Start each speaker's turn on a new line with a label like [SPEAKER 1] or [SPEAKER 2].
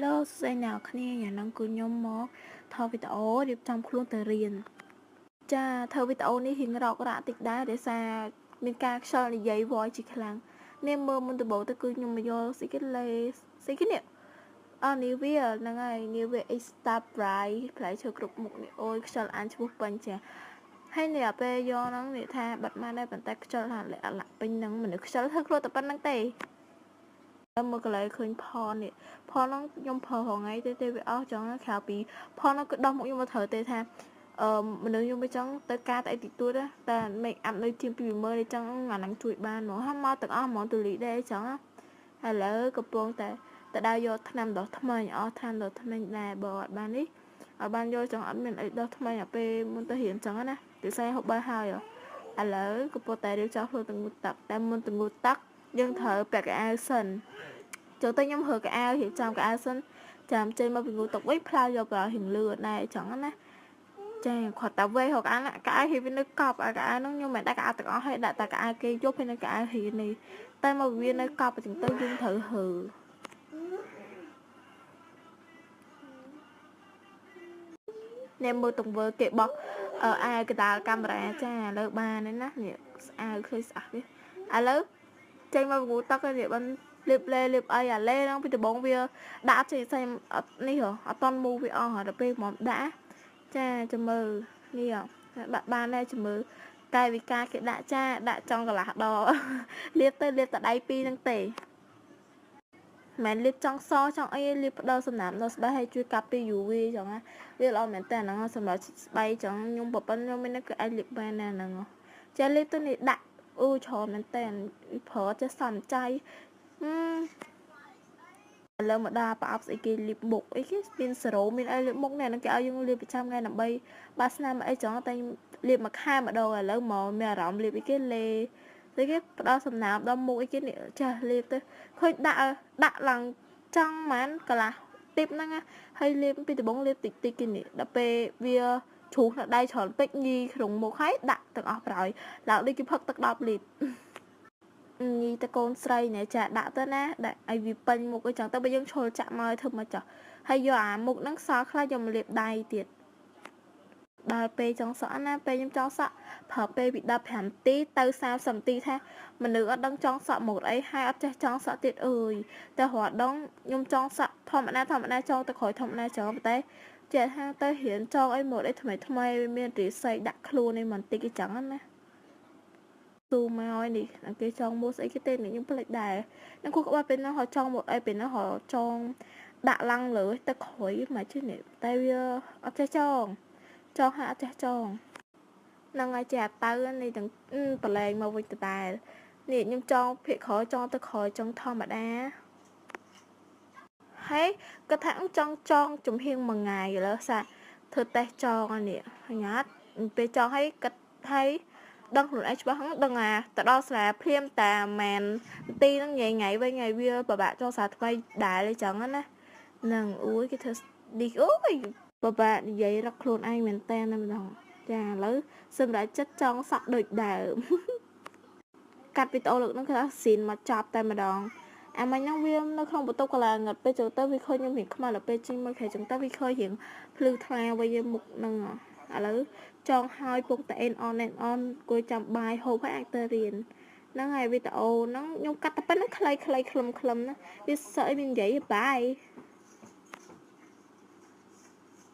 [SPEAKER 1] ឡូសួស្តីអ្នកគ្នាយ៉ាងហ្នឹងគឺខ្ញុំមកថតវីដេអូរៀបចំខ្លួនទៅរៀនចាធ្វើវីដេអូនេះរៀងរករ៉ាក់តិចដែរដោយសារមានការខ្យល់និយាយ voice ជាខ្លាំងនេះមើលមុនដំបូងទៅគឺខ្ញុំមកយកស្អីគេលេស្អីគេនេះអនេះវាហ្នឹងហើយនេះវា Extra Bright ផ្លែឈើគ្រប់មុខនេះអូយខ្យល់អានឈ្មោះពេញចាហើយនេះអាពេលយកហ្នឹងនេះថាបាត់មកដែរប៉ុន្តែខ្យល់ថាលាក់ពេញហ្នឹងមនុស្សខ្យល់ធ្វើខ្លួនតែប៉ុណ្្នឹងទេមើលកន្លែងឃើញផលនេះផលហ្នឹងខ្ញុំប្រើរាល់ថ្ងៃទេវាអស់ចឹងក្រៅពីផលហ្នឹងគឺដោះមុខខ្ញុំមកត្រូវទេថាមនុស្សខ្ញុំមិនចង់ទៅការតែអីតិចតួចតែ make up នៅជាង20000នេះចឹងអាហ្នឹងជួយបានហ្មងហើយមកទាំងអស់ហ្មងទូលីដែរចឹងឥឡូវកំពុងតែទៅដើរយកថ្នាំដោះថ្មិញអស់ថ្នាំដោះថ្មិញដែរបើអត់បាននេះអត់បានយកចឹងអត់មានអីដោះថ្មិញអាពេលមុនទៅរៀនចឹងណាពិសេសហូបបាយហើយឥឡូវកំពុងតែរៀបចំខ្លួនទៅងូតទឹកតែមុនទៅងូតទឹកយើងត្រូវពាក់កៅអៅសិនចូលទៅខ្ញុំរើកៅអៅរៀបចំកៅអៅសិនចាំចេញមកពីងូតទឹកវិញផ្លាវយកប្រហៀងលឿនដែរចឹងណាចាគាត់តែវេរកអានកៅអៅហៀវានៅកប់អាកៅអៅហ្នឹងខ្ញុំមិនដាក់កៅអៅទាំងអស់ហើយដាក់តែកៅអៅគេយប់ហើយនៅកៅអៅហៀនេះតែមកវានៅកប់អញ្ចឹងទៅយើងត្រូវរើអ្នកមើលទង្វើគេបោះអាវកដាលកាមេរ៉ាចាឥឡូវបានហើយណានេះស្អាតឃើញស្អាតទេឥឡូវចេញមកងូទឹកហើយនេះបានលាបលេលាបអីអាលេហ្នឹងពីដំបងវាដាក់ចេញផ្សេងអត់នេះហ៎អត់តន់មូវាអស់ដល់ពេលមកដាក់ចាចាំមើលនេះបាក់បានដែរចាំមើលកាយវិការគេដាក់ចាដាក់ចង់កន្លះដលាបទៅលាបតែដៃពីរហ្នឹងទេមិនលាបចង់សចង់អីលាបផ្ដល់សំណើមដល់ស្បែកហើយជួយកាប់ពី UV ចឹងណាវាល្អមែនតើហ្នឹងសម្រាប់ស្បែកចឹងខ្ញុំប្រពន្ធខ្ញុំមានគឺអាចលាបបានណាហ្នឹងចាលាបទៅនេះដាក់អូច្រើនមែនតើប្រើចេះសំចៃឥឡូវមកដល់ប្រអប់ស្អីគេលាបមុខអីគេមានសេរ៉ូមានអីលាបមុខនេះហ្នឹងគេឲ្យយើងលាបប្រចាំថ្ងៃដើម្បីបាត់ស្នាមអីចឹងតែលាបមួយខែម្ដងឥឡូវមកមានអារម្មណ៍លាបអីគេលេស្អីគេផ្ដល់សំណើមដល់មុខអីគេនេះចាស់លាបទៅឃើញដាក់ឡើងចង់ហ្មងកន្លះទីបហ្នឹងហើយលាបពីដំបងលាបតិចតិចគេនេះដល់ពេលវាជ្រុះនៅដៃច្រើនពេកញីក្នុងមុខហើយដាក់ទាំងអស់ប្រហើយឡើងដូចគេផឹកទឹក10លីត្រញីតកូនស្រីណែចាដាក់ទៅណាដាក់ឲ្យវាពេញមុខអីចឹងទៅបើយើងឈុលចាក់មកឲ្យធ្វើមកចោះហើយយកអាមុខហ្នឹងសល់ខ្លះយកមកលាបដៃទៀតដល់ពេលចង់សក់ណាពេលខ្ញុំចង់សក់ប្រើពេលពី15នាទីទៅ30នាទីថាមនុស្សអត់ដឹងចង់សក់មកអីហើយអត់ចេះចង់សក់ទៀតអើយតែរាល់ដងខ្ញុំចង់សក់ធម្មតាធម្មតាចង់ទៅក្រោយធម្មតាចឹងប៉ុន្តែចេះថាទៅរៀនចង់អីមកអីថ្មីថ្មីវាមានរិស័យដាក់ខ្លួនឯបន្តិចអីចឹងណាទូមកហើយនេះគេចង់មកស្អីគេទេខ្ញុំភ្លេចដែរនឹងគូក្បាលពេលហ្នឹងហៅចង់មកអីពេលហ្នឹងហៅចង់ដាក់ឡើងលើទៅក្រោយមកជិះនេះតែវាអត់ចេះចង់ចង់ហាក់អត់ចេះចង់ហ្នឹងហើយចេះទៅនេះទាំងប្រឡែងមកវិញតតែនេះខ្ញុំចង់ភាកក្រោយចង់ទៅក្រោយចង់ធម្មតាហើយគាត់ថាចង់ចង់ចំហៀងមួយថ្ងៃឥឡូវសាធ្វើតេស្តចង់នេះញ៉ាត់ពេលចង់ឲ្យគាត់ឲ្យដឹងខ្លួនឯងច្បាស់ហ្នឹងដឹងអាទៅដល់សាលាភ្លាមតាម៉ានទីហ្នឹងញ៉ៃថ្ងៃវិញថ្ងៃវាពិបាកចង់សាថ្មីដែរអីចឹងណាហ្នឹងអូយគេធ្វើនេះអូយពិបាកនិយាយរកខ្លួនឯងមែនតើណាម្ដងចាឥឡូវសម្រាប់ចិត្តចង់សក់ដូចដើមកាត់វីដេអូលើកហ្នឹងគេថាស៊ីនមកចប់តែម្ដងអាមិញហ្នឹងវានៅក្នុងបន្ទប់កន្លែងងឹតពេលចូលទៅវាឃើញខ្ញុំរៀងខ្មៅដល់ពេលចេញមកក្រៅចឹងទៅវាឃើញរៀងភ្លឺថ្លាវិញមុខហ្នឹងឥឡូវចង់ហើយពុកតែអេនអនអេនអនគួយចាំបាយហូបហើយអាចទៅរៀនហ្នឹងហើយវីដេអូហ្នឹងខ្ញុំកាត់តែប៉ុណ្្នឹងខ្លីៗខ្លឹមៗណាវាសើអីវានិយាយបាយ។